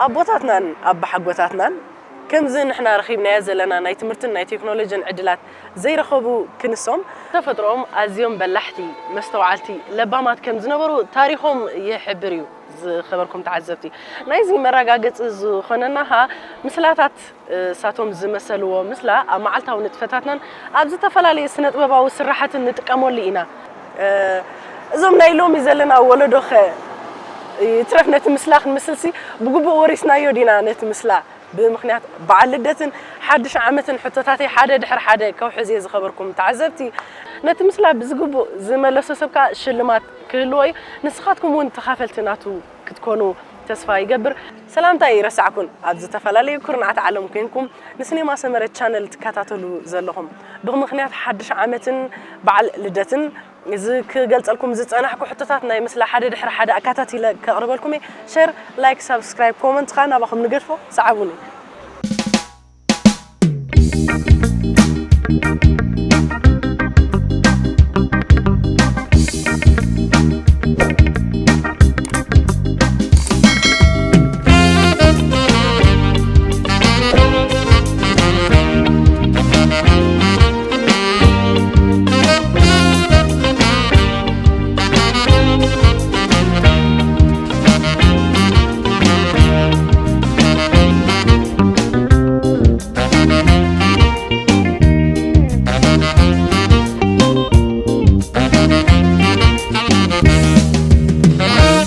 ኣቦታትናን ኣባሓጎታትናን ከምዚ ንሕና ረኺብናዮ ዘለና ናይ ትምህርትን ናይ ቴክኖሎጅን ዕድላት ዘይረኸቡ ክንሶም፣ ተፈጥሮኦም ኣዝዮም በላሕቲ፣ መስተውዓልቲ፣ ለባማት ከም ዝነበሩ ታሪኾም ይሕብር እዩ። ዝኸበርኩም ተዓዘብቲ፣ ናይዚ መረጋገጺ ዝኾነና ኸኣ ምስላታት፣ እሳቶም ዝመሰልዎ ምስላ ኣብ መዓልታዊ ንጥፈታትናን ኣብ ዝተፈላለዩ ስነ-ጥበባዊ ስራሓትን ንጥቀመሉ ኢና። እዞም ናይ ሎሚ ዘለና ወለዶ ኸ ይትረፍ ነቲ ምስላ ክንምስልሲ ብግቡእ ወሪስናዮ ዲና ነቲ ምስላ? ብምኽንያት በዓል ልደትን ሓድሽ ዓመትን ሕቶታተይ ሓደ ድሕሪ ሓደ ከውሕዝ እየ ዝኸበርኩም ተዓዘብቲ። ነቲ ምስላ ብዝግቡእ ዝመለሶ ሰብ ከኣ ሽልማት ክህልዎ እዩ። ንስኻትኩም እውን ተኻፈልቲ ናቱ ክትኮኑ ተስፋ ይገብር። ሰላምታ ይረሳዕኩን ኣብ ዝተፈላለዩ ኩርናዓት ዓለም ኮንኩም ንሲኔማ ሰመረ ቻነል ትከታተሉ ዘለኹም። ብምኽንያት ሓድሽ ዓመትን በዓል ልደትን እዚ ክገልጸልኩም ዝጸናሕኩ ሕቶታት ናይ ምስላ ሓደ ድሕሪ ሓደ ኣካታቲለ ከቕርበልኩም እየ። ሸር፣ ላይክ፣ ሳብስክራይብ፣ ኮመንት ኸኣ ናባኹም ንገድፎ። ሰዓቡኒ።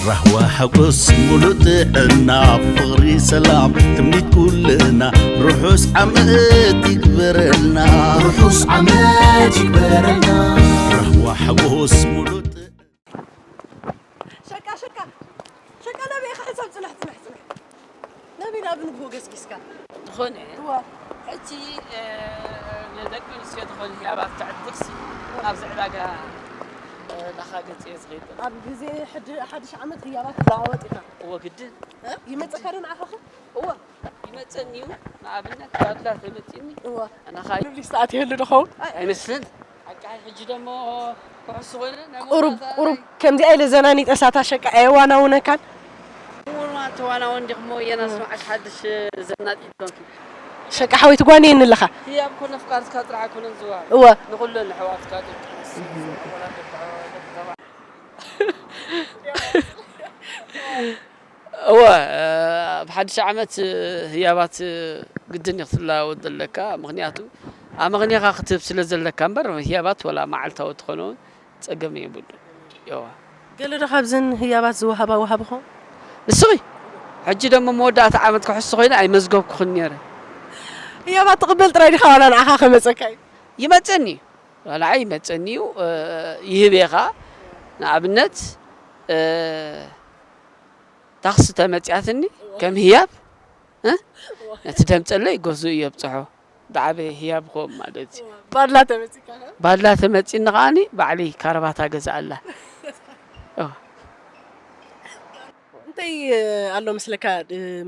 ራህዋ ሓጎስ ሙሉእ ጥዕና ፍቕሪ ሰላም ትምኒት ኩልና ርሑስ ዓመት ይግበረልና። ርሑስ ዓመት ይግበረልና። ራህዋ ሓጎስ ሙሉእ ጥ- ሸቃ ሸቃ ሸቃ ነቢኻ ሕሳብ ጽንሕ ጽንሕ ጽንሕ ነቢ ናብ ንግሆ ገስጊስካ ዝኾነ እዋ ሕጂ ንደቂ ኣንስትዮ ዝኾነ ህያባት ትዕድግሲ ኣብዚ ዕዳጋ ላኻ ገጽ እየ ዝኸይድ ኣብ ግዜ ሓድሽ ዓመት ህያባት ትለዋወጥ ኢኻ እወ ግድን ይመፀካ ዶ ንዓኻ እወ ይመፀኒ እዩ ንኣብነት ባድላ ተመፂኒ እወ ኣናኻ ልብሊ ስተኣት ይህሉ ዶ ኸውን ኣይመስልን ኣቃይ ሕጂ ደሞ ኩሕሱ ኮይነ ናይ ቁሩብ መወዳእታ ቁሩብ ከምዚኣ ኢለ ዘናኒጠ ሳታ ሸቃ ኣየዋናውነካን እውና ተዋናወን ዲኽሞ የናስ መዓሽ ሓድሽ ዘናጢት ኮንኪ ሸቃ ሓወይቲ ጓኒ የንለኻ ህያብ ኮነ ፍቃድካ ጥራሕ ኣይኮነን ዝወሃብ እወ ንኹለን ኣሕዋትካ ደቂ ኣንስትዮ ወላ ደቂ ተባዕትዮ እወ ኣብ ሓድሽ ዓመት ህያባት ግድን እዩ ክትለዋወጥ ዘለካ ምክንያቱ ኣመኽኒኻ ክትህብ ስለ ዘለካ እምበር ህያባት ወላ መዓልታዊ ትኾነ እውን ፀገም የብሉ እወ ገለ ዶ ካብዘን ህያባት ዝወሃባ ወሃብኹም ንስኺ ሕጂ ደሞ መወዳእታ ዓመት ክሕሱ ኮይነ ኣይመዝገብኩኽን ነይረ ህያባት ትቕበል ጥራይ ዲኻ ዋላ ንዓኻ ከመፀካ እዩ ይመፀኒ እዩ ዋላ ይመፀኒ እዩ ይህብ እየ ኸዓ ንኣብነት ታኽሲ ተመፅያትኒ ከም ህያብ ነቲ ደምፀለይ ገዝኡ የብፅሖ ዝዓበየ ህያብ ክኸውን ማለት እዩ ባድላ ተመፂካ ባድላ ተመፂኒ ከዓኒ ባዕለይ ካረባታ ገዝኣላ እንታይ ኣሎ መስለካ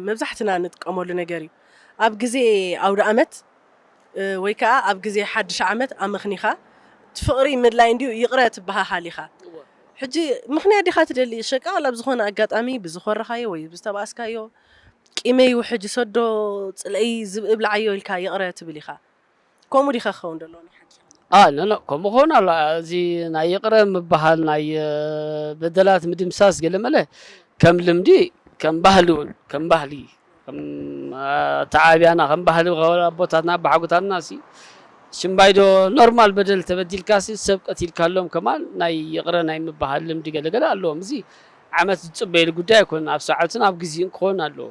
መብዛሕትና ንጥቀመሉ ነገር እዩ ኣብ ግዜ ኣውደ ኣመት ወይ ከዓ ኣብ ግዜ ሓድሽ ዓመት ኣመኽኒኻ እቲ ፍቕሪ ምድላይ እንድዩ ይቕረ ትበሃሃል ኢኻ። ሕጂ ምኽንያት ዲኻ ትደሊ ሸቃ ዋላ ብዝኾነ ኣጋጣሚ ብዝኾረኻዮ ወይ ብዝተባእስካዮ ቂመይ ውሕጅ ሰዶ ፅልእይ ዝብእብልዓዮ ኢልካ ይቕረ ትብል ኢኻ። ከምኡ ዲኻ ክኸውን ደለዎ ናይ ሓድሽ ዓመት? አ ኖ ኖ ከምኡ ክኸውን ኣሎ እዚ ናይ ይቕረ ምበሃል ናይ በደላት ምድምሳስ ገለ መለ ከም ልምዲ ከም ባህሊ እውን ከም ባህሊ ተዓብያና ከም ባህሊ ኣቦታትና ኣቦሓጎታትና ሲ ሽምባይዶ ኖርማል በደል ተበዲልካ ሲ ሰብ ቀቲልካሎም ከማን ናይ ይቕረ ናይ ምበሃል ልምዲ ገለገለ ኣለዎም እዚ ዓመት ዝፅበየሉ ጉዳይ ኣይኮነን ኣብ ሰዓትን ኣብ ግዜን ክኾን ኣለዎ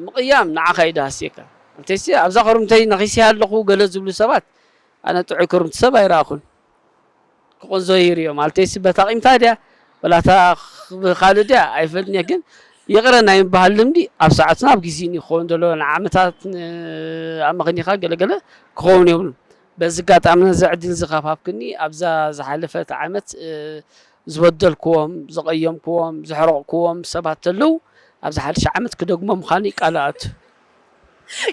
ምቕያም ንዓኻ እዩ ድሃስየካ እንተይሲ ኣብዛ ክርምተይ ነኺስያ ኣለኹ ገለ ዝብሉ ሰባት ኣነ ጥዑይ ክርምቲ ሰብ ኣይረኣኹን ክቕንዞ ይርእዮ ማለተይሲ በታ ቂምታ ድያ ወላታ ብኻልእ ድያ ኣይፈልጥን እየ ግን ይቕረ ናይ ምበሃል ልምዲ ኣብ ሰዓትና ኣብ ግዜን እዩ ክኸውን ዘለዎ ንዓመታት ኣመኽኒኻ ገለገለ ክኸውን የብሉን በዚ ኣጋጣሚ ነዚ ዕድል እዚ ካብ ሃብክኒ ኣብዛ ዝሓለፈት ዓመት ዝበደልክዎም ዘቐየምክዎም ዘሕረቕክዎም ሰባት ተለዉ ኣብዚ ሓድሽ ዓመት ክደግሞ ምዃኑ ይቃል ኣቱ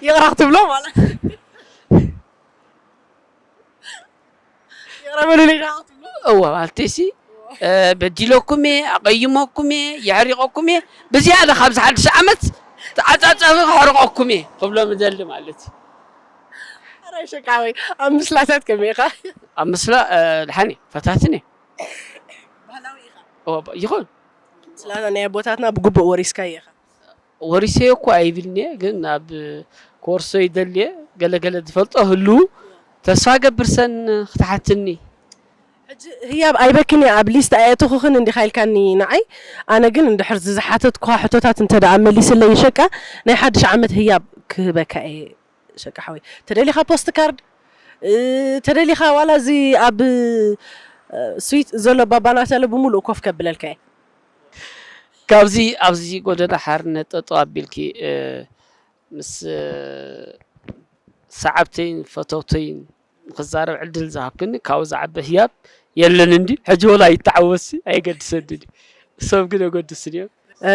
ይቕራ ክትብሎ ማለት ይቕረ በሉለይ ዳ ክትብሎ እወ ማለተይሲ እ፣ በዲለኩም እየ፣ ኣቐይመኩም እየ፣ የሕሪቐኩም እየ፣ ብዝያዳ ካብዚ ሓድሽ ዓመት ተዓጻጸፊ ከሕርቐኩም እየ ክብሎም እደሊ ማለት እዩ። ኣራይ ሸቃወይ ኣብ ምስላታት ከመይ ኢኻ? ኣብ ምስላ፣ እ፣ ድሓን እየ፣ ፈታትን እየ። ባህላዊ ኢኻ። ኦ፣ ይኹን። ምስላታት ናይ ኣቦታትና ብግቡእ ወሪስካዮ ኢኻ። ወሪሰዮ እኮ ኣይብልን'የ፣ ግን ኣብ ክወርሶ ይደል'የ። ገለ ገለ ዝፈልጦ ህልዉ ተስፋ ገብር ሰን ክትሓትኒ። ሕጂ ህያብ ኣይበክን እየ ኣብ ሊስት ኣየእተኹኽን እንዲኻ ኢልካኒ ንዓይ። ኣነ ግን እንድሕር ዝዝሓተትኳ ሕቶታት እንተ ደኣ መሊስለይ ሸቃ ናይ ሓድሽ ዓመት ህያብ ክህበካ እየ ሸቃ ሓወይ። ተደሊኻ ፖስት ካርድ እ፣ ተደሊኻ ዋላ እዚ ኣብ እ፣ ስዊት ዘሎ ባባናት ያለ ብምሉእ ኮፍ ከብለልካ እየ። ካብዚ ኣብዚ ጎደና ሓርነት ጠጠው ኣቢልኪ፣ እ፣ ምስ፣ እ፣ ሰዓብተይን ፈተውተይን ንክዛረብ ዕድል ዝሃብክኒ ካብኡ ዝዓቢ ህያብ የለን እንዲ። ሕጂ ወላ ይተዓወሲ ኣይገድሰንን እዩ። ሰብ ግን የገድስን እዮም። እ፣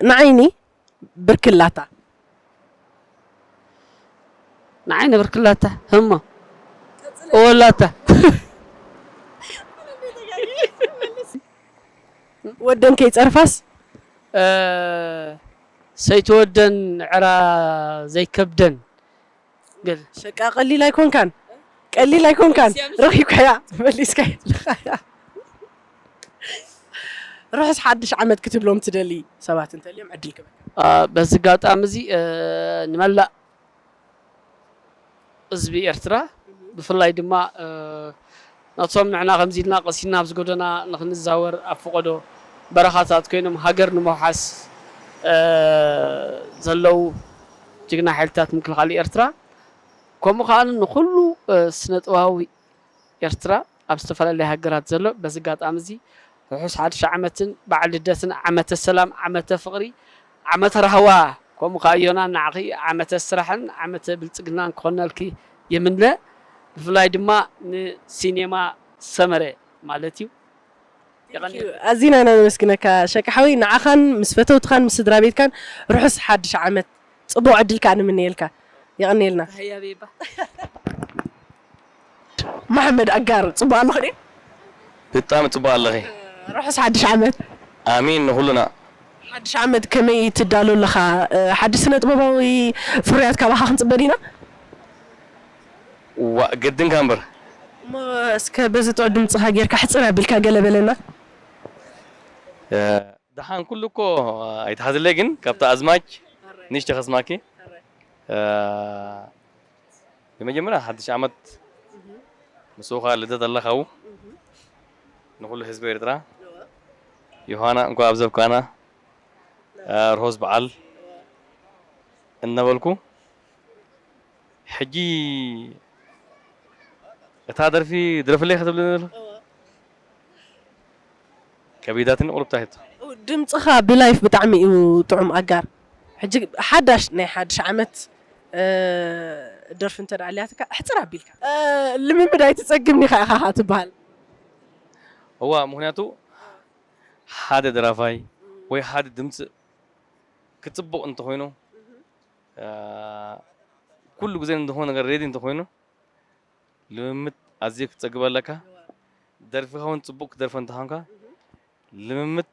ንዓይኒ ብርክላታ ንዓይ ነበርክላታ ህሞ እወላታ ወደን ከይጸርፋስ እ፣ ሰይትወደን ዕራ ዘይከብደን ገለ ሸቃ ቀሊል ኣይኮንካን፣ ቀሊል ኣይኮንካን። ረኺብካያ መሊስካ ኣለኻ። ርሑስ ሓድሽ ዓመት ክትብሎም ትደሊ ሰባት እንተልዮም ዕድል ክበካ። አ፣ በዚ ኣጋጣሚ እዚ፣ እ፣ ንመላእ ህዝቢ ኤርትራ ብፍላይ ድማ፣ እ፣ ነቶም ንሕና ከምዚ ኢልና ቀሲና ኣብዚ ጎደና ንክንዛወር ኣብ ፈቐዶ በረኻታት ኮይኖም ሃገር ንምውሓስ፣ እ፣ ዘለዉ ጅግና ሓይልታት ምክልኻል ኤርትራ፣ ከምኡ ከኣ ንኹሉ፣ እ፣ ስነ ጥበባዊ ኤርትራ ኣብ ዝተፈላለያ ሃገራት ዘሎ፣ በዚ ኣጋጣሚ እዚ ርሑስ ሓድሽ ዓመትን በዓል ልደትን ዓመተ ሰላም፣ ዓመተ ፍቕሪ፣ ዓመተ ራህዋ፣ ከምኡ ከኣ ዮና ንዓኺ ዓመተ ስራሕን ዓመተ ብልጽግናን ክኾነልኪ ይምነ። ብፍላይ ድማ ንሲኔማ ሰመረ ማለት እዩ። የቐንየለይ። ኣዚና ኢና ነመስግነካ ሸቂ ሓወይ፣ ንዓኻን ምስ ፈተውትኻን ምስ ስድራ ቤትካን ርሑስ ሓድሽ ዓመት፣ ጽቡቕ ዕድል ከኣ ንምነየልካ። የቐንየልና። ሃያቤባ መሓመድ ኣጋር ጽቡቕ ኣለኹ ድየ? ብጣዕሚ ጽቡቕ ኣለኺ። ርሑስ ሓድሽ ዓመት። ኣሚን ንኹሉና። ሓድሽ ዓመት ከመይ ትዳሎ ኣለኻ? ሓድሽ ስነ ጥበባዊ ፍርያት ካባኻ ክንጽበ ዲና? ዋ ግድንካ እምበር። እሞ እስከ በዚ ጥዑ ድምጽኻ ጌርካ ሕጽር ኣቢልካ ገለ በለና። እ፣ ደሓን ኩሉ እኮ ኣይትሓዝለይ፣ ግን ካብታ ኣዝማች ንሽተ ከስማኪ። እ፣ ብመጀመርያ ሓድሽ ዓመት ምስኡኻ ልደት ኣለኻው ንኹሉ ህዝቢ ኤርትራ። ዮሃና እንኳ ኣብዘብካና፣ እ፣ ርሑስ በዓል እናበልኩ፣ ሕጂ እታ ደርፊ ድረፍለይ ክትብለኒ ዘለኹ ከቢዳትኒ ቁሩብ ታሂቱ። ድምፅኻ ብላይፍ ብጣዕሚ እዩ ጥዑም ኣጋር። ሕጂ ሓዳሽ ናይ ሓድሽ ዓመት፣ እ፣ ደርፊ እንተ ደኣ ኣልያትካ ሕፅር ኣቢልካ፣ እ፣ ልምምድ ኣይትፀግብን ኢኻ ኢኻ ትበሃል። እዋ ምኽንያቱ ሓደ ደራፋይ ወይ ሓደ ድምፂ ክፅቡቕ እንተኾይኑ፣ እ፣ ኩሉ ግዜ ንዝኾነ ነገር ሬዲ እንተኾይኑ ልምምድ ኣዝዩ ክትፀግብ ኣለካ። ደርፊኻ እውን ፅቡቕ ክደርፎ እንተኾንካ ልምምድ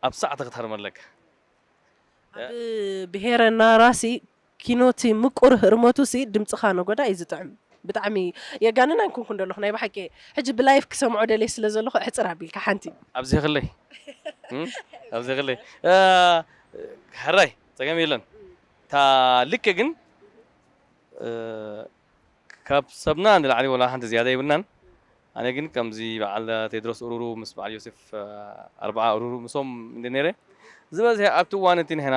ኣብ ሰዓት ክትሃርም ኣለካ። ኣብ ብሄረ ናራሲ ኪኖቲ ምቁር ህርመቱሲ ድምፅኻ ነጎዳ እዩ ዝጥዕም። ብጣዕሚ የጋንን ኣይኮንኩን ደለኹ ናይ ብሓቂ። ሕጂ ብላይፍ ክሰምዖ ደልየ ስለ ዘለኹ ሕፅር ኣቢልካ ሓንቲ። ኣብዚ ክለይ እም? ኣብዚ ክለይ እ፣ ሕራይ ፀገም የለን። እታ ልክ ግን እ፣ ካብ ሰብና ንላዕሊ ወላ ሓንቲ ዝያዳ የብልናን። ኣነ ግን ከምዚ በዓል ቴድሮስ እሩሩ ምስ በዓል ዮሴፍ፣ እ፣ ኣርብዓ እሩሩ ምስኦም እንደ ነይረ ዝበዝሐ ኣብቲ እዋን እቲ ንሕና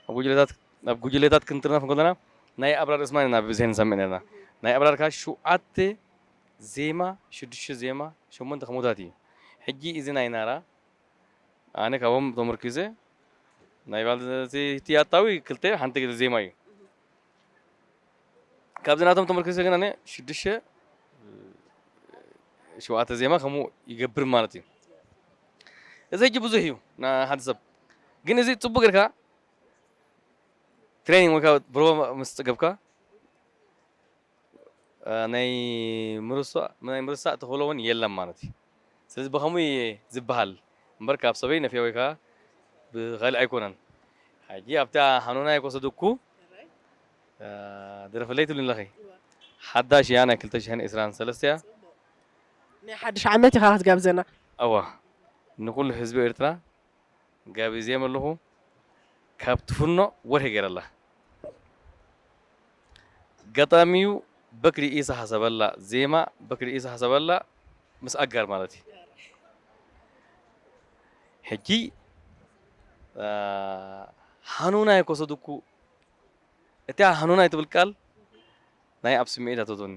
ኣብ ጉጅለታት፣ ኣብ ጉጅለታት ክንጥርነፍ እንከለና ናይ ኣብራር እስማን ኢና ብብዝሒ ንሰምዕ ነርና። ናይ ኣብራር ከኣ ሸውዓተ ዜማ፣ ሽዱሽተ ዜማ፣ ሸሞንተ ከሙታት እዩ። ሕጂ እዚ ናይ ናራ ኣነ ካብኦም ተመርኪዘ ናይ ባል እቲ ኣታዊ ክልተ ሓንቲ ዜማ እዩ። ካብዚ ናቶም ተመርኪዘ ግን ኣነ ሽዱሽተ ሸውዓተ ዜማ ከምኡ ይገብር ማለት እዩ። እዚ ሕጂ ብዙሕ እዩ ንሓደ ሰብ። ግን እዚ ጽቡቕ ጌርካ ትሬኒንግ ወይ ከዓ ፕሮቫ ምስ ጸገብካ፣ እ፣ ናይ ምርሳእ፣ ናይ ምርሳእ ተኽእሎ እውን የለን ማለት እዩ። ስለዚ ብኸምኡ እየ ዝበሃል እምበር ካብ ሰበይ ነፍያ ወይ ከዓ ብኻሊእ ኣይኮነን። ሕጂ ኣብታ ሃኑና የኮሰዱኩ ደረፍለይ ትብልለኺ ሓዳሽ እያ፣ ናይ ክልተ ሽሕን ዕስራን ሰለስተ እያ። ናይ ሓድሽ ዓመት ኢኻ ክትጋብዘና። እዋ ንኩሉ ህዝቢ ኤርትራ ጋቢዘዮም ኣለኹ። ካብ ትፍኖ ወርሒ ገይረላ። ገጣሚኡ በክሪ ኢሳ ሓሰበላ፣ ዜማ በክሪ ኢሳ ሓሰበላ ምስ ኣጋር ማለት እዩ። ሕጂ ሃኑናይ ኮሰዱኩ፣ እቲኣ ሃኑናይ ትብል ቃል ናይ ኣብ ስምዒት ኣተቶኒ።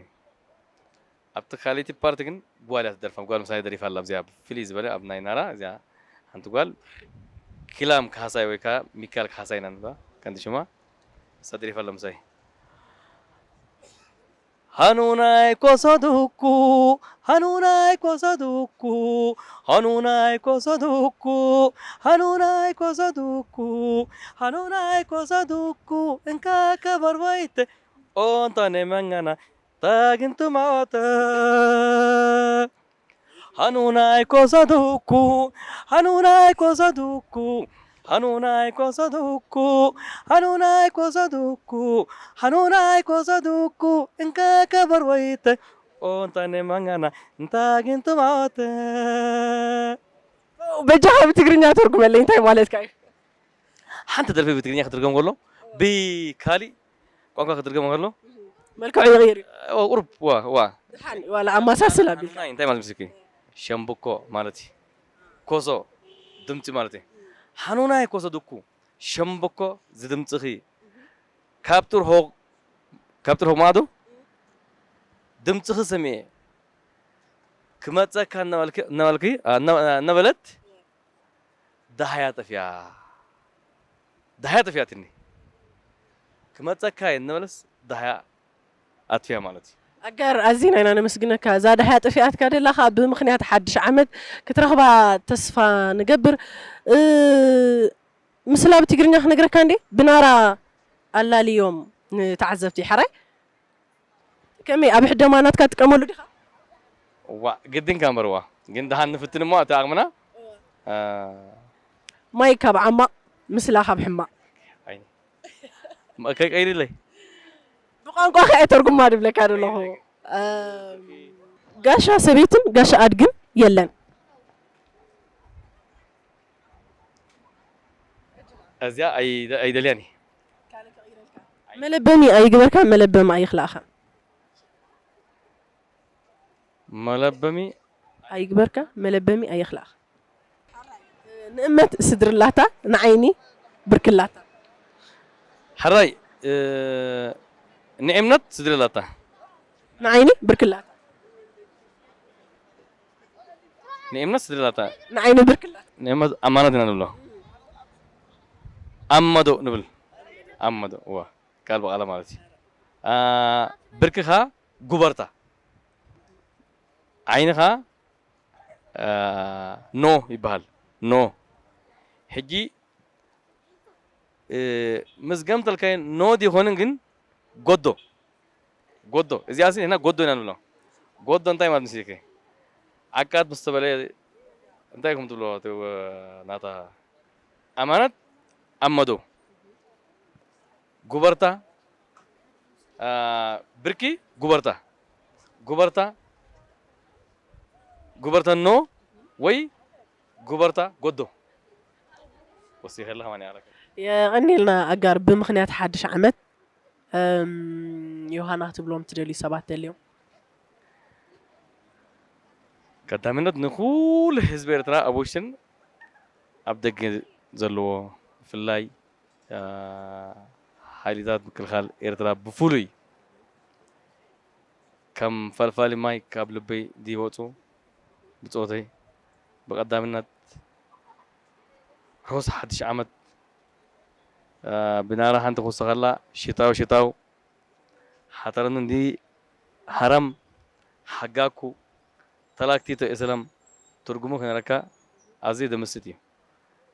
ኣብቲ ካልእቲ ፓርቲ ግን ጓል እያ ትደርፋ። ጓል ምሳይ ደሪፋ ኣላ ኣብዚኣ ፍልይ ዝበለ ኣብ ናይ ናራ እዚኣ ሓንቲ ጓል ኪላም ካህሳይ ወይ ከዓ ሚካል ካህሳይ ኢና ንብላ ከንቲ ሽማ እሳ ደሪፋ ኣላ ምሳይ። ሃኑናይ ኮሶ ድኩ፣ ሃኑናይ ኮሶ ድኩ፣ ሃኑናይ ኮሶ ድኩ፣ ሃኑናይ ኮሶ ድኩ፣ ሃኑናይ ኮሶ ድኩ፣ እንካ ከበርባይተ ኦንታ ነመንጋና ታግንቱ ማወተ ሃኑናይ ኮሶ ድኩ፣ ሃኑናይ ኮሶ ድኩ፣ ሃኑናይ ኮሶ ድኩ፣ ሃኑናይ ኮሶ ድኩ፣ ሃኑናይ ኮሶ ድኩ፣ እንካ ከበር ወይተ ኦንታ ነመንጋና እንታ ግንቱ ማወተ በጃኻ ብትግርኛ ተርጉመለይ እንታይ ማለትካ እዩ? ሓንቲ ደርፊ ብትግርኛ ክትርገም ከሎ ብካሊእ ቋንቋ ክትርገም ከሎ መልክዑ ይቕይር እዩ። ቁሩብ ዋ ዋ ድሓን ዋላ ኣማሳስል ኣቢልካ ሓኑናይ እንታይ ማለት ምስልኪ? ሸምብኮ ማለት እዩ። ኮሶ ድምፂ ማለት እዩ። ሓኑናይ ኮሶ ድኩ ሸምብኮ ዝድምፅኺ ካብ ጥርሆ ካብ ጥርሆ ማዶ ድምፅኺ ሰሚዐ ክመፀካ እናበልኪ እናበልኪ እናበለት ዳህያ ጠፊያ ዳህያ ጠፊያትኒ ክመፀካ እየ እናበለስ ዳህያ ኣጥፊያ ማለት እዩ። ኣጋር ኣዚና ኢና ነመስግነካ። እዛ ዳህያ ጠፊኣትካ ደላ ከዓ ብምኽንያት ሓድሽ ዓመት ክትረኽባ ተስፋ ንገብር። እ፣ ምስላ ብትግርኛ ክነግረካ እንዴ? ብናራ ኣላልዮም ንተዓዘብቲ ሓራይ ከመይ ኣብ ሕደማ ናትካ ትጥቀመሉ ዲኻ? ዋ ግድን ካምበርዋ ግን ደሓን ንፍትን እሞ እቲ ኣቕምና ማይ ካብ ዓማቕ ምስላ ካብ ሕማቕ ከይቀይርለይ ብቋንቋ ከ ተርጉማ ድብለካ ዘለኹ ጋሻ ሰበይትን ጋሻ ኣድግን የለን። እዚኣ ኣይደልያን እየ። መለበሚ ኣይግበርካ፣ መለበሚ ኣይኽላእኻ። መለበሚ ኣይግበርካ፣ መለበሚ ኣይኽላእኻ። ንእመት ስድርላታ፣ ንዓይኒ ብርክላታ። ሕራይ ንእምነት ስድርላታ። ንዓይኒ ብርክላታ። ንእምነት ስድርላታ ንዓይኒ ብርክላ ንእምነት ኣማነት ኢና ንብሎ። ኣመዶ ንብል ኣመዶ እዋ ቃል ብቓላ ማለት እዩ። ብርክኻ ጉበርታ ዓይንኻ ኖ ይበሃል። ኖ ሕጂ ምስ ገምተልካዮ ኖ ዲኾንን ግን ጎዶ ጎዶ እዚኣ ሲ ንሕና ጎዶ ኢና ንብሎ። ጎዶ እንታይ ማለት ምስልኪ? ዓቃት ምስ ተበለ እንታይ ኢኹም ትብሎ? እቲ ናታ ኣማነት ኣመዶ ጉበርታ ብርኪ ጉበርታ ጉበርታ ጉበርታ ኖ ወይ ጉበርታ ጎዶ ወሲኸላ ከማን ያለከ የቐኒልና ኣጋር ብምኽንያት ሓድሽ ዓመት ዮሃና ክትብሎም ትደልዩ ሰባት ተልዮም? ቀዳምነት ንኩሉ ህዝቢ ኤርትራ ኣብ ውሽጥን ኣብ ደገ ዘለዎ ብፍላይ ሓይልታት ምክልኻል ኤርትራ ብፍሉይ ከም ፈልፋሊ ማይ ካብ ልበይ ዝወፁ ብፆተይ ብቐዳምነት ርሑስ ሓድሽ ዓመት ብናራ ሓንቲ ክውስኸላ ሽታው ሽታው ሓተረኑ እንዲ ሃረም ሓጋኩ ተላክቲቶ እስለም ትርጉሙ ክነረካ ኣዝዩ ደምስጥ እዩ።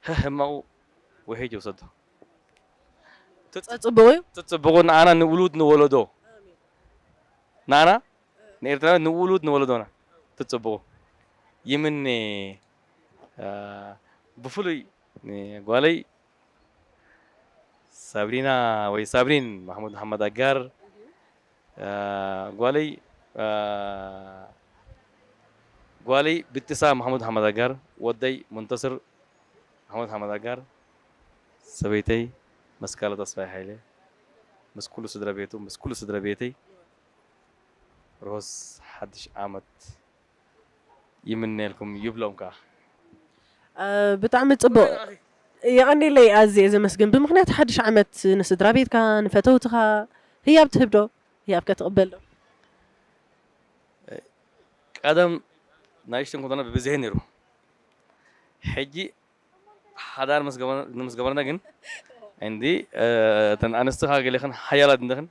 ህህ ህማቑ ውሒጅ ይውሰዶ። ጸጽብቑ እዩ። ትጽብቑ ንዓና ንውሉድ ንወለዶ ንዓና ንኤርትራውያን ንውሉድ ንወለዶና ትጽብቑ። ይምኔ፣ እ፣ ብፍሉይ ንጓለይ ሳብሪና ወይ ሳብሪን ማሕሙድ መሓመድ ኣጋር፣ እ፣ ጓለይ፣ እ፣ ጓለይ ብጥሳ ማሕሙድ መሓመድ ኣጋር፣ ወደይ ሙንተስር ማሕሙድ መሓመድ ኣጋር፣ ሰበይተይ መስቀለ ተስፋይ ሓይለ፣ ምስ ኩሉ ስድራ ቤቱ፣ ምስ ኩሉ ስድራ ቤተይ ርሑስ ሓድሽ ዓመት ይምነየልኩም ይብሎም ከኣ። እ፣ ብጣዕሚ ጽቡቕ። የቐንየለይ፣ ኣዝየ ዘመስግን። ብምኽንያት ሓድሽ ዓመት ንስድራ ቤትካ፣ ንፈተውትኻ ህያብ ትህብ ዶ? ህያብ ከ ትቕበል ዶ? ቀደም ንእሽተን ከለና ብብዝሒ ነይሩ። ሕጂ ሓዳር ምስ ገበርና፣ ምስ ገበርና ግን እንዲ፣ እ፣ እተን ኣንስቲ ኸኣ ገሌኽን ሓያላት እንዲኽን።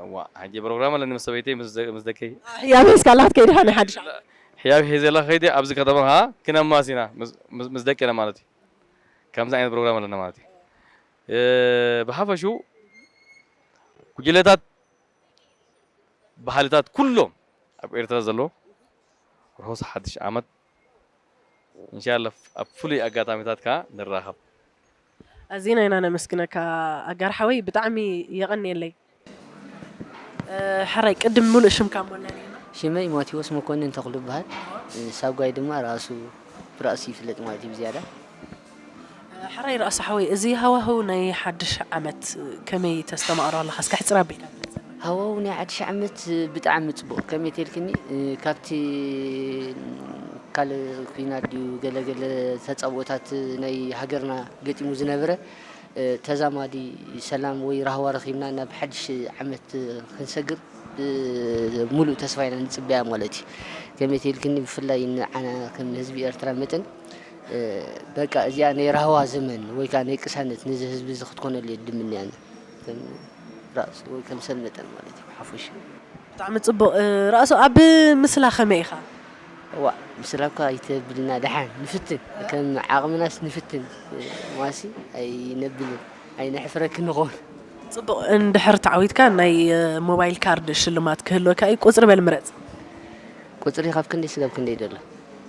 እዋ፣ ሕጂ ፕሮግራም ኣለኒ ምስ ሰበይተይ፣ ምስ ዘ-፣ ምስ ደቀይ። ህያብ ሒዝካላ ክትከይድ ኢኻ ናይ ሓድሽ ዓመት? ሕያብ ሒዘላ ከይደ ኣብዚ ከተማ ኸኣ ክነማስ ኢና ምስ፣ ምስ፣ ምስ ደቅና ማለት እዩ። ከምዚ ዓይነት ፕሮግራም ኣለና ማለት እዩ። እ፣ ብሓፈሽኡ ጉጅለታት ባህልታት ኩሎም ኣብ ኤርትራ ዘሎ ርሑስ ሓድሽ ዓመት። ኢንሻላህ ኣብ ፍሉይ ኣጋጣሚታት ከኣ ንራኸብ። ኣዚና ኢና ነመስግነካ ኣጋር ሓወይ፣ ብጣዕሚ የቐንየለይ። እ፣ ሕራይ ቅድም ሙሉእ ሽምካ እሞ ነሪና። ሽመይ ማቴዎስ መኮንን ተኽሉ ይበሃል። እ፣ ሳጓይ ድማ ራእሱ፣ ብራእሱ ይፍለጥ ማለት እዩ ብዝያዳ። ሕራይ ራእሲ ሓወይ፣ እዚ ሃዋህው ናይ ሓድሽ ዓመት ከመይ ተስተማቕሮ ኣለኻ? እስከ ሕጽር ኣቢልካ ግለጸልና። ሃዋህው ናይ ሓድሽ ዓመት ብጣዕሚ ጽቡቕ። ከመይ ተልክኒ፣ እ፣ ካብቲ ካልእ ኲናት ድዩ ገለ ገለ ተጻብኦታት ናይ ሃገርና ገጢሙ ዝነበረ፣ እ፣ ተዛማዲ ሰላም ወይ ራህዋ ረኺብና ናብ ሓድሽ ዓመት ክንሰግር ብምሉእ ተስፋ ኢና ንጽበያ ማለት እዩ። ከመይ ተልክኒ ብፍላይ ንዓና ከም ህዝቢ ኤርትራ መጠን እ፣ በቃ እዚኣ ናይ ራህዋ ዘመን ወይ ከኣ ናይ ቅሳነት ነዚ ህዝቢ እዚ ክትኮነሉ እየ ድምንያ፣ ከም ራእሲ ወይ ከም ሰብ መጠን ማለት እዩ ብሓፈሻ። ብጣዕሚ ጽቡቕ። እ፣ ራእሲ ኣብ ምስላ ከመይ ኢኻ? እዋእ፣ ምስላ እኳ ኣይተብልና፣ ደሓን ንፍትን፣ ከም ዓቕምናስ ንፍትን፣ እ፣ ዋሲ ኣይነብልን፣ ኣይነሕፍረክን ንኸውን። ጽቡቕ፣ እንድሕር ተዓዊትካ ናይ፣ እ፣ ሞባይል ካርድ ሽልማት ክህልወካ እዩ። ቁጽሪ በል ምረጽ። ቁጽሪ ካብ ክንደይ ስጋብ ክንደይ ደሎ?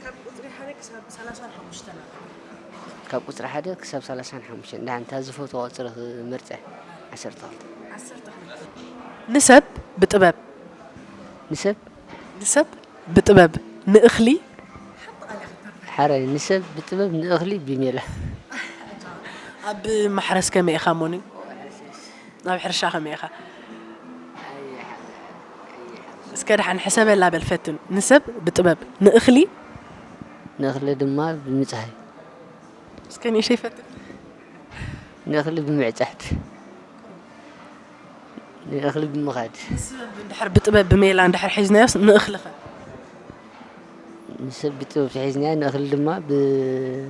ካብ ቁጽሪ ሓደ ክሳብ ሰላሳን ሓሙሽተን ኣሎ። ካብ ቁጽሪ ሓደ ክሳብ ሰላሳን ሓሙሽተን። ደሓን፣ እታ ዝፈትዋ ቁጽሪ ክመርጽ እየ። ዓሰርተ ክልተ። ዓሰርተ ክልተ። ንሰብ ብጥበብ። ንሰብ? ንሰብ ብጥበብ ንእኽሊ። ሓራይ፣ ንሰብ ብጥበብ ንእኽሊ ብሜላ። ኣብ ማሕረስ ከመይ ኢኻ ሞኒ? ኣብ ሕርሻ ከመይ ኢኻ? እስከ ደሓን ሕሰበላ በል ፈትን። ንሰብ ብጥበብ፣ ንእኽሊ? ንእኽሊ ድማ ብምጽሃይ። እስከ ንእሽተይ ፈትን። ንእኽሊ ብምዕጻድ። ንእኽሊ ብምኻድ። ንሰብ እንድሕር ብጥበብ ብሜላ እንድሕር ሒዝናዮስ ንእኽሊ ኸ? ንሰብ ብጥበብ ተሒዝናዮ ንእኽሊ ድማ ብ-፣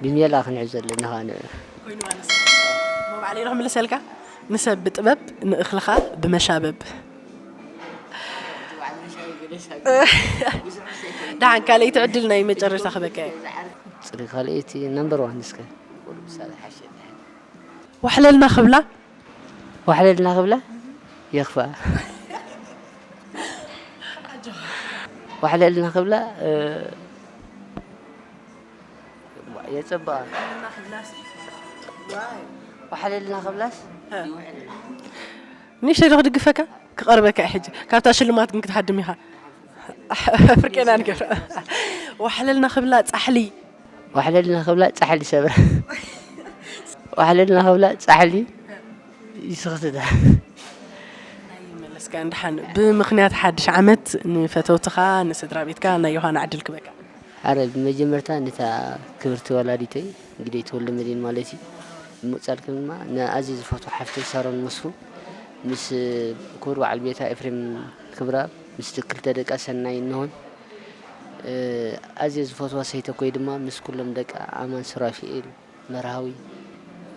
ብሜላ ክንሕዞ ኣለና ኸኣ ንዑ። ኮይኑ ማለት እዩ። እሞ ባዕለይ ዶ ክምልሰልካ? ንሰብ ብጥበብ ንእኽልኻ ብመሻበብ። ደሓን ካልኣይቲ ዕድል ናይ መጨረሻ ክበካ እየ። ጽሪ ካልኣይቲ ነምበር ዋን እስከ። ዋሕለልና ክብላ። ዋሕለልና ክብላ የኽፍኣ። ዋሕለልና ክብላ፣ እ፣ የጸብቓ። ዋሕለልና ክብላስ፣ እ። ንእሽተይ ዶ ክድግፈካ? ክቐርበካ እየ ሕጂ። ካብታ ሽልማት ግን ክትሃድም ኢኻ። ፍርቄና ንገብራ። ዋሕለልና ክብላ ጻሕሊ። ዋሕለልና ክብላ ጻሕሊ ሰብራ። ዋሕለልና ክብላ ጻሕሊ ይስኽትታ። ኣይመለስካ እንድሓን። ብምኽንያት ሓድሽ ዓመት ንፈተውትኻ፣ ንስድራ ቤትካ ናይ ዮሃና ዕድል ክበካ። ኣረ፣ ብመጀመርታ ነታ ክብርቲ ወላዲተይ፣ ግደይ ተወልደ መድህን ማለት እዩ። ብምቕጻል ድማ ንኣዝየ ዝፈትዋ ሓፍተይ ሳሮን መስፉን ምስ ክቡር በዓል ቤታ ኤፍሬም ክብረኣብ ምስቲ ክልተ ደቃ ሰናይ እንሆን፣ እ፣ ኣዝየ ዝፈትዋ ሰይተኮይ ድማ ምስ ኩሎም ደቃ ኣማን ሱራፊኤል መርሃዊ፣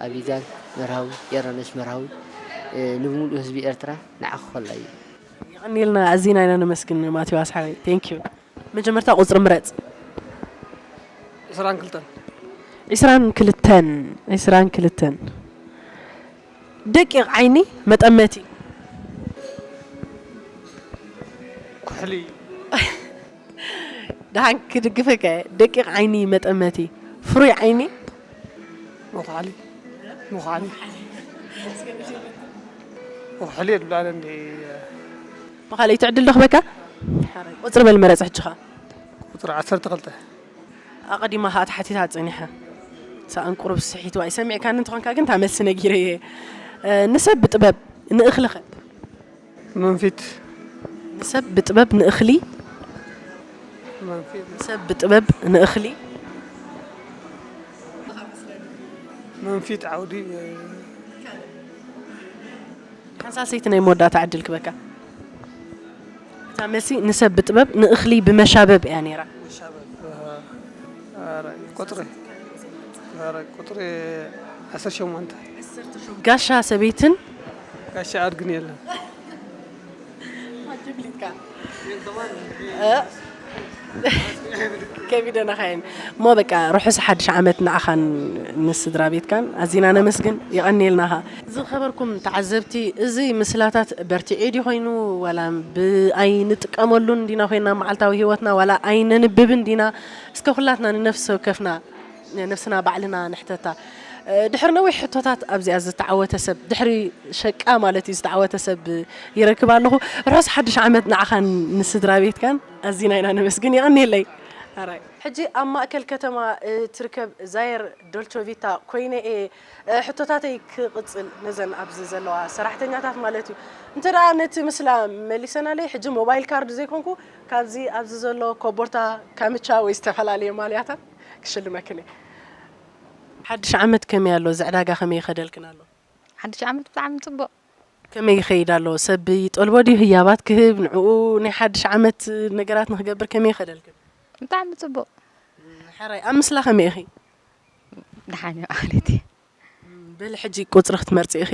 ኣቢጋል መርሃዊ፣ ዮርዳኖስ መርሃዊ፣ እ፣ ንምሉእ ህዝቢ ኤርትራ ንዓኺ ኮላ እዩ። የቐንየልና፣ ኣዚና ኢና ነመስግን ማቴዎስ ሓወይ። Thank you። መጀመርታ ቁጽሪ ምረጽ። ዕስራን ክልተን። ዕስራን ክልተን፣ ዕስራን ክልተን። ደቂቕ ዓይኒ መጠመቲ። ሕሊ ደሓን ክድግፈካ እየ። ደቂቕ ዓይኒ መጠመቲ፣ ፍሩይ ዓይኒ። መኹሓሊ መኹሓሊ መኹሓሊ የድላለ እንዲ መኻለይቲ ዕድል ዶ ክበካ? ሓራይ። ቁፅሪ በል መረፅ ሕጂ ኸዓ። ቁፅሪ ዓሰርተ ክልተ። ኣቐዲማ ኸዓ ተሓቲታ ፀኒሓ። ሳእን ቁሩብ ስሒትዋ እዩ። ሰሚዕካኒ እንተኾንካ ግን እታ መልሲ ነጊረ እየ። እ፣ ንሰብ ብጥበብ ንእኽሊ ኸ? መንፊት ንሰብ ብጥበብ ንእኽሊ መንፊት ንሰብ ብጥበብ ንእኽሊ መንፊት ዓውዲ ሓንሳብ ሰይቲ ናይ መወዳእታ ዕድል ክበካ። እታ መልሲ ንሰብ ብጥበብ ንእኽሊ ብመሻበብ እያ ነይራ። ሻበብ ኧረ ቁጥሪ ኧረ ቁጥሪ ዓሰርተ ሸሞንተ። ጋሻ ሰበይትን ጋሻ ኣድግን የለን። ከቢደናኻ እየን እሞ በቃ ርሑስ ሓድሽ ዓመት ንዓኻን ንስድራ ቤትካን ኣዚና ነመስግን። የቐንየልና ኻ። ዝኸበርኩም ተዓዘብቲ፣ እዚ ምስላታት በርቲዑ ድዩ ኮይኑ ዋላ ብኣይንጥቀመሉን ዲና ኮይና መዓልታዊ ህይወትና ዋላ ኣይነንብብን ዲና? እስከ ኩላትና ንነፍሲ ወከፍና ነብስና ባዕልና ንሕተታ። ድሕሪ ነዊሕ ሕቶታት ኣብዚኣ ዝተዓወተ ሰብ ድሕሪ ሸቃ ማለት እዩ ዝተዓወተ ሰብ ይረክብ ኣለኹ። ርሑስ ሓድሽ ዓመት ንዓኻን ንስድራ ቤትካን ኣዚና ኢና ነመስግን። የቐንየለይ። ኣራይ። ሕጂ ኣብ ማእከል ከተማ እትርከብ ዛየር ዶልቾቪታ ኮይነ እየ ሕቶታተይ ክቕጽል ነዘን ኣብዚ ዘለዋ ሰራሕተኛታት ማለት እዩ። እንተ ደኣ ነቲ ምስላ መሊሰናለይ ሕጂ ሞባይል ካርድ ዘይኮንኩ ካብዚ ኣብዚ ዘሎ ኮቦርታ ካምቻ ወይ ዝተፈላለየ ማልያታት ክሽልመክን እየ። ሓድሽ ዓመት ከመይ ኣሎ? እዚ ዕዳጋ ከመይ ይኸደልክን ኣሎ? ሓድሽ ዓመት ብጣዕሚ ጽቡቕ። ከመይ ይኸይድ ኣሎ? ሰብ ይጠልቦ ድዩ ህያባት ክህብ ንዕኡ ናይ ሓድሽ ዓመት ነገራት ንክገብር ከመይ ይኸደልክን? ብጣዕሚ ጽቡቕ። ሕራይ ኣብ ምስላ ከመይ ኢኺ? ደሓን እየ ማለት እየ። በሊ ሕጂ ቁጽሪ ክትመርጺ ኢኺ።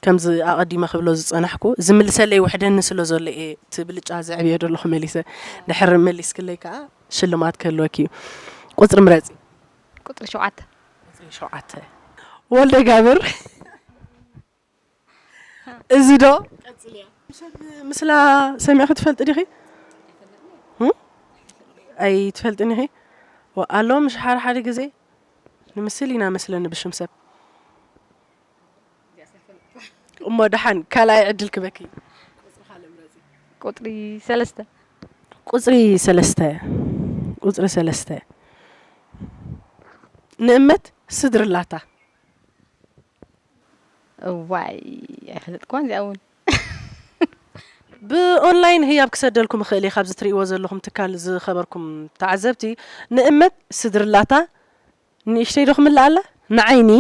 ከምዚ ኣቐዲመ ክብሎ ዝጸናሕኩ ዝምልሰለይ ውሕደኒ ስለ ዘሎ እየ እቲ ብልጫ ዘዕብዮ ዘለኹ መሊሰ። ድሕሪ መሊስክለይ ከኣ ሽልማት ክህልወኪ እዩ። ቁጽሪ ምረጺ። ቁጽሪ ሸውዓተ። ቁጽሪ ሸውዓተ። ወልደ ጋብር። እዚ ዶ? ቀጽልያ። ሰብ ምስላ ሰሚዕኺ ትፈልጢ ዲኺ? እም? ኣይትፈልጥን ኢኺ? ወ-፣ ኣሎ ምሽ ሓደ ሓደ ግዜ ንምስል ኢና መስለኒ ብሽም ሰብ። እሞ ደሓን ካልኣይ ዕድል ክበኪ። ቁጽሪ ሰለስተ። ቁጽሪ ሰለስተ። ቁጽሪ ሰለስተ። ንእመት ስድርላታ። እዋይ ኣይፈለጥኩዋን እዚኣ እውን። ብኦንላይን ህያብ ክሰደልኩም እኽእል እየ። ካብዚ ትርእይዎ ዘለኹም ትካል ዝኸበርኩም ተዓዘብቲ ንእመት ስድርላታ ንእሽተይ ዶ ክምልኣላ ንዓይኒ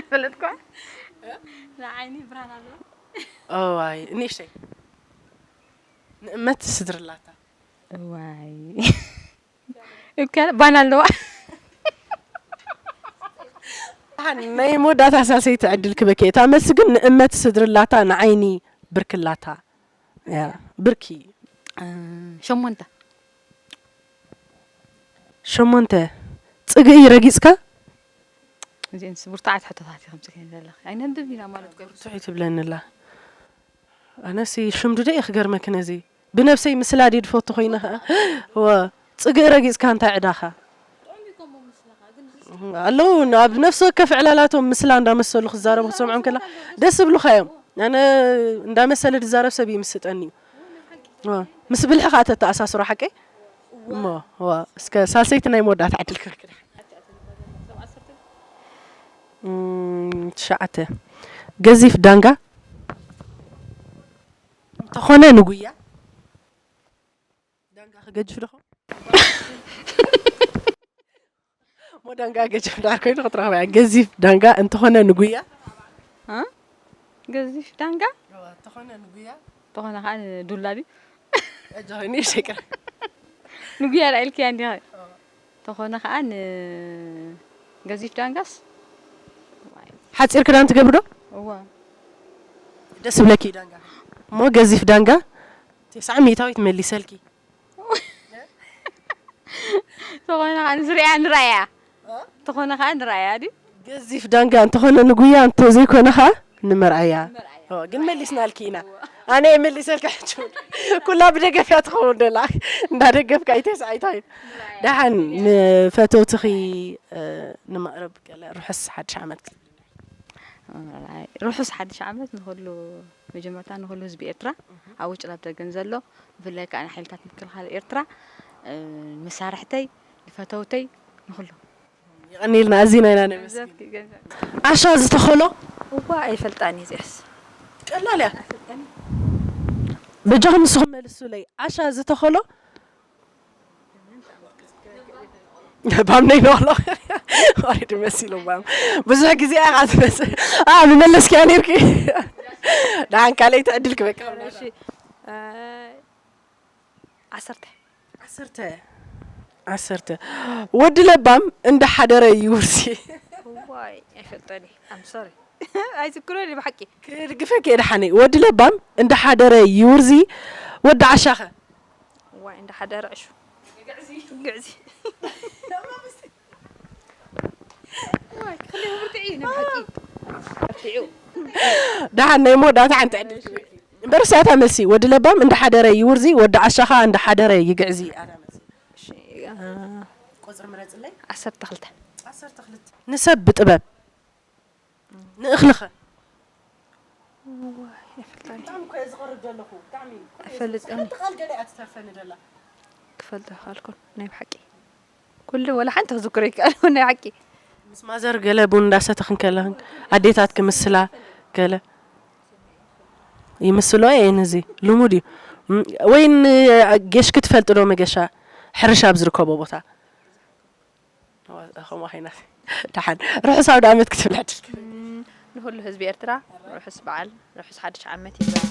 ፈለጥኳ ንዓይኒ ብርሃን ኣለዋ። እዋይ ንእሽተይ ንእመት ስድርላታ እዋይ እከ ባና ኣለዋ። ናይ መወዳእታ ሳልሰይቲ ዕድል ክበኪ እታ መልሲ ግን ንእመት ስድርላታ ንዓይኒ ብርክላታ እያ። ብርኪ ሸሞንተ ሸሞንተ ጽግኢ ረጊጽካ እዚአን ብርቱዓት ሕቶታት ኢኹም ጽሒን ዘለኺ ኣይነንብብ ኢና ማለት ኮ ትሑይ ትብለኒ ኣላ ኣነሲ ሽምዱ ደ ክገርመኪ ነዚ ብነብሰይ ምስላ ድየ ዝፈቱ ኮይነ ከኣ ወ ጽግኢ ረጊጽካ እንታይ ዕዳኻ ኣለዉ ኣብ ነፍሲ ወከፍ ዕላላቶም ምስላ እንዳመሰሉ ክዛረቡ ክትሰምዖም ከላ ደስ ዝብሉኻ እዮም ኣነ እንዳመሰለ ዝዛረብ ሰብ ይምስጠኒ እዩ ምስ ብልሒ ከዓ ተተኣሳስሮ ሓቀይ እሞ እስከ ሳልሰይቲ ናይ መወዳእታ ዕድል ክረክብ ትሽዓተ ገዚፍ ዳንጋ እንተኾነ ንጉያ ዳንጋ ክገጅፍ ዶ ሞ ዳንጋ ገጅፍ ዳር ኮይኑ ክትረኽበያ ገዚፍ ዳንጋ እንተኾነ ንጉያ ገዚፍ ዳንጋ እንተኾነ ንጉያ እንተኾነ ከዓ ንዱላ ድዩ ኣጆኺ ንእሽተይ ቅረ ንጉያ ዳ ኢልክያ እንዲኻ እንተኾነ ከዓ ንገዚፍ ዳንጋስ ሓፂር ክዳን ትገብሪ ዶ እዋ ደስ ብለኪ ዳንጋ እሞ ገዚፍ ዳንጋ ተስዓ ሚእታዊት መሊሰልኪ ተኾነ ከዓ ንዝርያ ንራያ ተኾነ ከዓ ንራያ ድዩ ገዚፍ ዳንጋ እንተኾነ ንጉያ እንተዘይኮነ ከዓ ንመርኣያ ኦ፣ ግን መሊስናልኪ ኢና። ኣነ እየ መሊሰልካ ሕጂ። ኩላ ብደገፍ እያ ትኸውን ደላ። እንዳደገፍካ ኣይተስዓይታ እዩ። ደሓን ንፈተውትኺ፣ እ፣ ንመቕረብ ገለ ርሑስ ሓድሽ ዓመት ክትብሊ? ርሑስ ሓድሽ ዓመት ንኹሉ፣ መጀመርታ ንኹሉ ህዝቢ ኤርትራ፣ ኣብ ውጭ ኣብ ደገን ዘሎ፣ ብፍላይ ከዓ ንሓይልታት ምክልኻል ኤርትራ፣ እ፣ መሳርሕተይ፣ ንፈተውተይ፣ ንኹሉ። የቐንየልና፣ ኣዚና ኢና ነመስግን። ዓሻ ዝተኸሎ? እዋ ኣይፈልጣን እየ እዚኣስ። ቀላል እያ። በጃኹም ንስኹም መልሱለይ። ዓሻ ዝተኸሎ? ባምነይ ነዋሎ። ወሪድ መሲሉ ባም። ብዙሕ ግዜ ኢኻ ትመስል። ኣ፣ ምመለስኪያ ነይርኪ። ደሓን ካልኣይቲ ዕድል ክበካ። እሺ፣ እ፣ ዓሰርተ። ዓሰርተ። ዓሰርተ። ወዲ ለባም እንዳሓደረ ይውርሲ። ዋይ ኣይፈልጠን እየ። I'm sorry። ኣይዝክሮን እየ ብሓቂ። ክድግፈኪ እየ ደሓነይ። ወዲ ለባም እንዳሓደረ ይውርዚ። ወዲ ዓሻኸ? ዋይ እንዳሓደረ ዕሹ። ግዕዚ። ዋይ ክልተ ብርትዒ እዩ ናይ ብሓቂ። ብርትዒ። ደሓን ናይ መወዳእታ ሓንቲ ዕድል ክህበኪ። በርሳታ መልሲ። ወዲ ለባም እንዳሓደረ ይውርዚ፣ ወዲ ዓሻኻ እንዳሓደረ ይግዕዚ። ኣታ መልሲ። እሺ፣ እ፣ ቁጽሪ ምረጽለይ። ዓሰርተ ክልተ። ዓሰርተ ክልተ። ንሰብ ብጥበብ ንእኽልኸ? ዋይ ኣይፈልጠን። ብጣዕሚ እኮ እየ ዝቐርብ ዘለኹ። ብጣዕሚ እኮ እየ ኣይፈልጥን። ሓንቲ ቃል ገለ እያ ትተርፈኒ ደላ። ክፈልጦ ኣይከኣልኩን ናይ ብሓቂ። ኩሉ ወላ ሓንቲ ክዝክሮ ኣይከኣልኩን ናይ ሓቂ። ምስ ማዘር ገለ ቡን እንዳሰተኽን ከለኽን ኣዴታት ክምስላ ገለ ይምስሎ እየን። እዚ ልሙድ እዩ። ም፣ ወይ ን-፣ ጌሽኪ ትፈልጢ ዶ መገሻ ሕርሻ ኣብ ዝርከቦ ቦታ? ከምኡ ኸይና። ደሓን ርሑስ ኣውደ ዓመት ክትብል ዕድል ክህበኪ። ንኹሉ ህዝቢ ኤርትራ ርሑስ በዓል ርሑስ ሓድሽ ዓመት ይበል።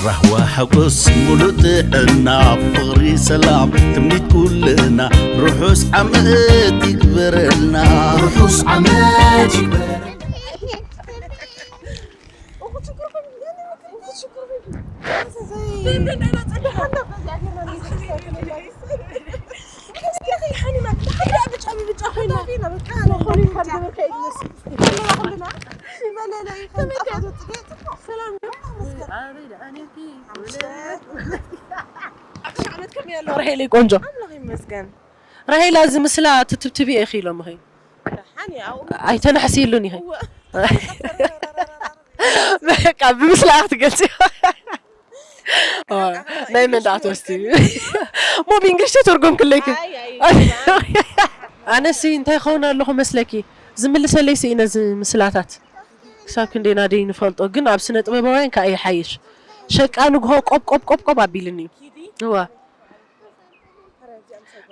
ራህዋ ሓጎስ ሙሉእ ጥዕና ፍቕሪ ሰላም ትምኒት ኩልና ርሑስ ዓመት ይግበረልና ርሑስ ዓመት ይግበረልና ራሄለይ ቆንጆ ይመስገን ራሄላ እዚ ምስላ ትትብትቢ ኢኺ ኢሎም ኸ ኣይተናሕስይሉን ኢኺ በቃ ብምስላ ክትገልፂ ናይ መን ደኣ ትወስዲ ሞ ብእንግሊሽ ተተርጎምክለይ ኣነሲ እንታይ ኸውን ኣለኹ መስለኪ ዝምልሰለይ ስኢነ እዚ ምስላታት ክሳብ ክንደይ ናደይ ንፈልጦ ግን ኣብ ስነ ጥበባውያን ከዓ ይሓይሽ ሸቃ ንግሆ ቆብ ቆብ ቆብ ቆብ ኣቢልኒ እዋ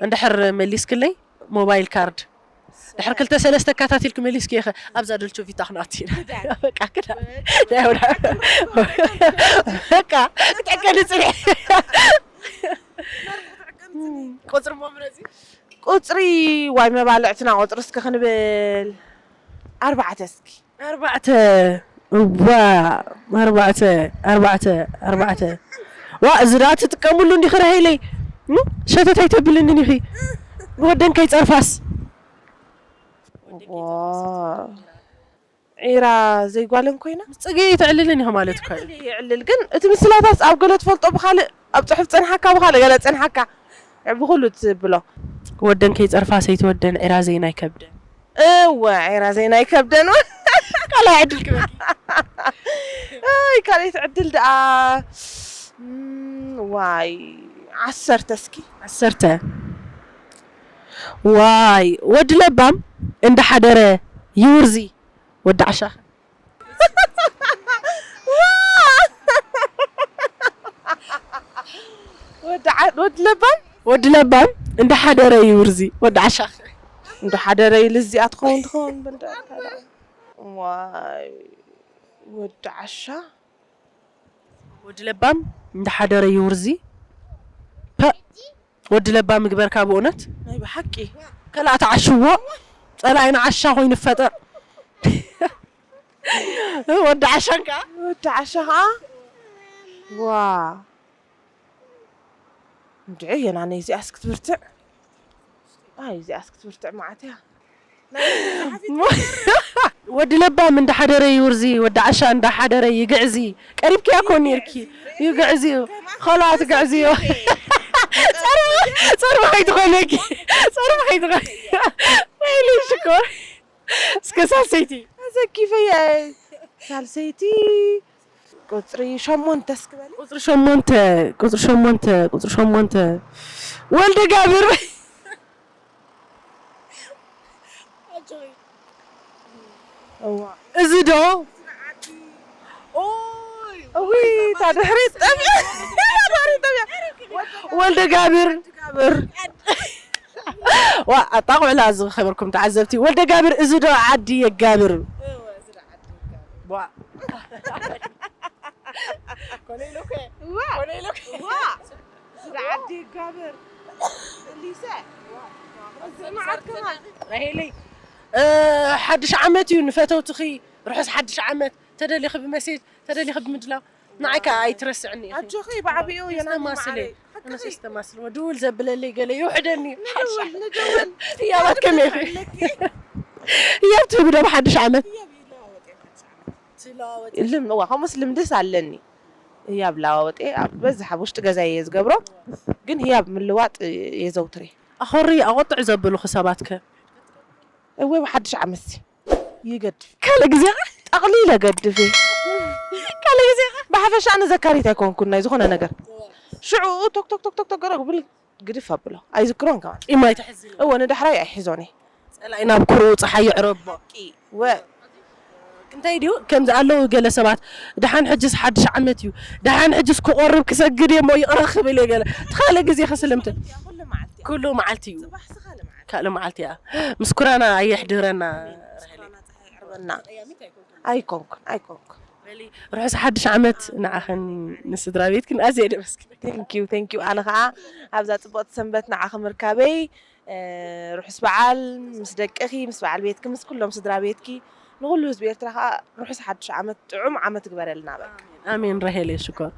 እንድሕር መሊስክለይ ሞባይል ካርድ ድሕር ክልተ ሰለስተ ኣካታቲልክ መሊስክ ኢኸ ኣብዛ ዶልቸ ቪታ ክናት ኢና በቃ ክዳ ናይ ወዳ በቃ ክትዕቀኒ ፅንሕ ቁፅሪ ሞ ምረፂ ቁፅሪ ዋይ መባልዕትና ቁፅሪ እስኪ ክንብል ኣርባዕተ እስኪ ኣርባዕተ እዋ ኣርባዕተ ኣርባዕተ ኣርባዕተ ዋ እዚ ደኣ ትጥቀምሉ እንዲኺ ራሄለይ ሸተት ኣይተብልንን ኢኺ ወደን ከይፀርፋስ ዒራ ዘይጓለን ኮይና ፅገይ ተዕልልን ኢኺ ማለት እኮ እዩ ይዕልል ግን እቲ ምስላታት ኣብ ገለ ትፈልጦ ብካልእ ኣብ ፅሑፍ ፀንሓካ ብካልእ ገለ ፀንሓካ ብኩሉ ትብሎ ወደን ከይፀርፋ ሰይትወደን ዒራ ዘይናይ ከብደን እወ ዒራ ዘይናይ ከብደን ካልኣይ ዕድል ክበኪ ኣይ ካልኣይቲ ዕድል ደኣ እም፣ ዋይ ዓሰርተ እስኪ ዓሰርተ ዋይ ወዲ ለባም እንዳሓደረ ይውርዚ ወዲ ዓሻ ወዲ ዓ- ወዲ ለባም ወዲ ለባም እንዳ ሓደረ ይውርዚ ወዲ ዓሻ። እንዶ ሓደረ ኢሉ እዚኣ ትኸውን ትኸውን በል ደኣ። ዋይ ወዲ ዓሻ። ወዲ ለባም እንዳ ሓደረ ይውርዚ። ፐ ወዲ ለባም ምግበርካ ብእውነት። ናይ ብሓቂ ከላእ ተዓሽዎ ጸላኢና ዓሻ ኮይኑ ፈጠር። ወዲ ዓሻን ከኣ ወዲ ዓሻ ኸዓ ዋ እንድዒ የናነይ እዚኣስ ክትብርትዕ ኣይ እዚኣስ ክትብርትዕ መዓት እያ። ወዲ ለባም እንዳ ሓደረ ይውርዚ ወዲ ዓሻ እንዳ ሓደረ ይግዕዚ። ቀሪብክያ ኮ ኔርኪ ይግዕዚ። ኸላእ ትግዕዝዮ። ጸርባ ኸይትኾነኪ። ጸርባ ኸይትኾነ። ወይሊ ሽኮር። እስከ ሳልሰይቲ። ኣዘኪፈያ ሳልሰይቲ ቁፅሪ ሸሞንተ እስክበል ቁፅሪ ሸሞንተ ቁፅሪ ሸሞንተ ቁፅሪ ሸሞንተ ወልደ ጋብር። እዋ እዚ ዶ እዊ እታ ድሕሪት ጠብያ ድሕሪት ጠብያ ወልደ ጋብር ጋብር ዋ ኣጣቑዕላ ዝኸበርኩም ተዓዘብቲ ወልደ ጋብር እዚ ዶ ዓዲ የጋብር ዋ እዋ እዋ ስለ ዓዲ ጋብር ሊሰ ራሄለይ እ፣ ሓድሽ ዓመት እዩ ንፈተውትኺ ርሑስ ሓድሽ ዓመት ተደሊኺ ብመሴጅ ተደሊኺ ብምድላው ንዓይ ከዓ ኣይትረስዕኒ ኢኺ ኣጆኺ ብዓቢኡ የናኒ ተማስለ መዓረይ ኣነሰ ዝተማስለ ድውል ዘብለለይ ገለ ይውሕደኒ ንደውል ንደውል ህያባት ከመይ ኢኺ ህያብ ትህቢ ዶ ብሓድሽ ዓመት ልም እዋ ከምኡስ ልምድስ ኣለኒ ህያብ ለዋወጤ ኣብ በዝሕ ኣብ ውሽጢ ገዛ እየ ዝገብሮ ግን ህያብ ምልዋጥ የዘውትር እየ ኣኸሪ ኣቆጥዕ ዘብሉኺ ሰባትከ እወ ብሓድሽ ዓመት ይገድፍ ካልእ ግዜ ጠቕሊለ ገድፍ እየ ካልእ ግዜ ብሓፈሻ ኣነ ዘካሪት ኣይኮንኩን ናይ ዝኾነ ነገር ሽዑ ቶክቶክቶክቶክ ገረ ብል ግድፍ ኣብሎ ኣይዝክሮን ከማን ቂም ኣይትሕዝኒ እወ ንዳሕራይ ኣይሕዞን እየ ፀላኢ ናብ ኩርኡ ፀሓይ ይዕረቦ ወ እንታይ ድዩ ከምዚ ኣለዉ ገለ ሰባት ደሓን ሕጅስ ሓድሽ ዓመት እዩ ደሓን ሕጅስ ክቆርብ ክሰግድ እየ እሞ ይቕረ ክብል እየ ገለ እቲ ካልእ ግዜ ክስልምት ኩሉ መዓልቲ ኩሉ መዓልቲ እዩ ባሕስኻ ልመዓልቲ ካልእ መዓልቲ እያ ምስ ኩራና ኣየሕድረና ና ኣይኮንኩን ኣይኮንኩን በሊ ርሑስ ሓድሽ ዓመት ንዓኸን ንስድራ ቤትክን ኣዝየ ደመስግን ቴንኪዩ ቴንኪዩ ኣነ ከዓ ኣብዛ ፅቡቕቲ ሰንበት ንዓኺ ምርካበይ ርሑስ በዓል ምስ ደቅኺ ምስ በዓል ቤትኪ ምስ ኩሎም ስድራ ቤትኪ ንኩሉ ህዝቢ ኤርትራ ከዓ ርሑስ ሓድሽ ዓመት ጥዑም ዓመት ግበረልና በቃ ኣሜን ራሄል ሽኮር